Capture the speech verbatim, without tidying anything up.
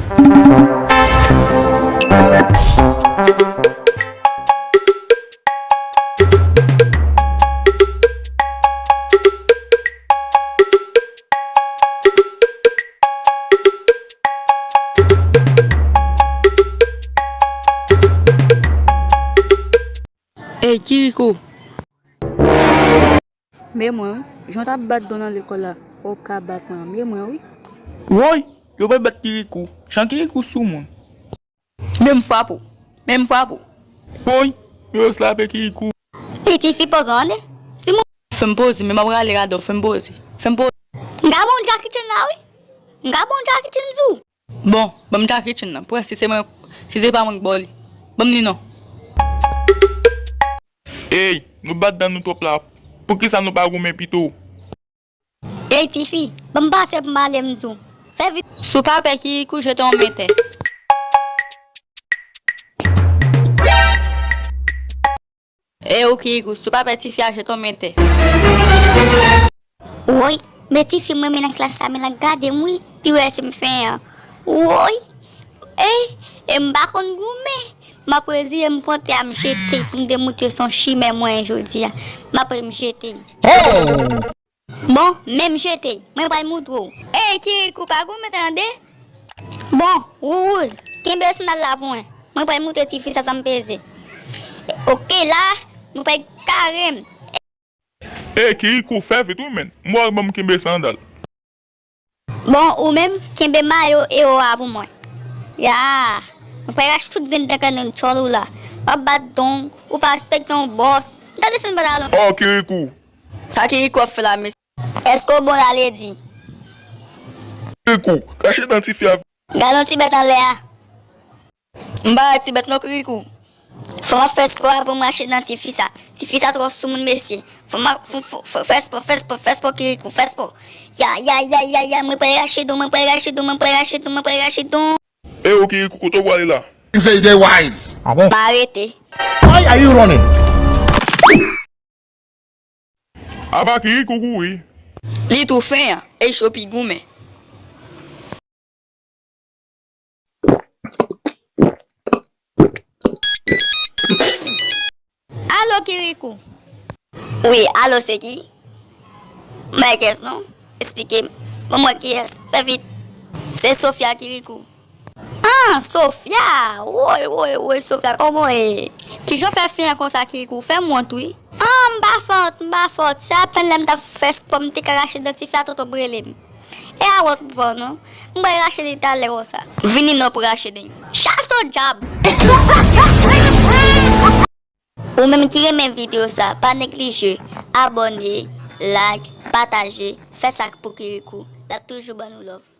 Ey, Kirikou! Men mwen, wi. Jan w t ap bat Don nan lekòl la, ou ka bat mwen. Men mwen, wi. Woy! Yo pral bat Kirikou. Jan Kirikou soumoun. Men m frape w. Men m frape w. Woy! Yo slape Kirikou. Ey, tifi, poze w tande. Si mwen. Fè m poze, men m ap rale radò, fè m poze. Fè m poze. M ka ba w Jackie Chan la, wi. M ka ba w Jackie Chan tou. Bon, ban m Jackie Chan nan. Pou wè si se mwen, si se pa mwen k ba w li. Ban m li non. Ey, nou bat dan nou twòp la. Poukisa nou pa goumen pito? Ey, tifi, ban m pase pou m ale m di w. Fè vit. Si w pa pè Kirikou jete w men tè. Ey, ou Kirikou, si w pa pè tifi a jete w men tè. Woy, men tifi mwen men nan klas la, men l ap gade m wi, li wè si m fen an. Woy, ey, e m pa konn goumen. M ap rezire m pran tè a m jete l pou m te montre se yon chimè mwen ye jodi a. M ap re m jete l. Bon, men m jete l. Mwen pral montre w. Ey, Kirikou, pa goumen tande. Bon, Woul, kenbe sandal la pou mwen. Mwen pral montre tifi sa sa m peze. Oke, la, mwen pral kare m. Ey, Kirikou, fè vit wi, menn. M wè ban m kenbe sandal. Bon, ou menm, kenbe mayo ewo a pou mwen. Ya, mwen pral rache tout grenn dent nan tchòl ou la. W ap bat Don, ou pa respekte yon bòs. M ta desann pantalon. Oh, Kirikou. Sa Kirikou ap fè la, mesye? Èske w bon la, Ledi? Kirikou, rache dan tifi a. Gade yon ti bèt anlè a. M pa wè ti bèt non, Kirikou. Fò m ap fè spò avan m rache dan tifi sa. Tifi sa twò soumoun, mesye. Fò m ap, fò, fò, fò, fè spò, fè spò, fè spò, Kirikou, fè spò. Ya, ya, ya, ya, ya, mwen pral rache don, mwen pral rache don, mwen pral rache don, mwen pral rache don. E ou Kirikou, kote w prale la? Him say you dey wise. Ah bon? M arete. Why are you running? Apa Kirikou kouri? Li tou fen an, e Chopi goumen. Alo, Kirikou. Wi, alo, se ki? M bay kiyès non? Esplike m. Ban m wè kiyès. Fè vit. Se Sofia, Kirikou. Ah, Sofia! Woy, woy, woy, Sofia, kòman w ye? Kijan w fè fen an konsa, Kirikou? Fè m wont, wi. Ah, m pa fè wont, m pa fè wont. Se apèn lè m t ap fè spò, m te ka rache dan tifi a, tonton m rele m. E a wont m fè w non. M pral rache li talè konsa. Vini non pou rache li. Chase w dyab! Ou menm ki renmen videyo sa, pa neglije abòne, like, pataje, fè sa pou Kirikou. L ap toujou ban nou love.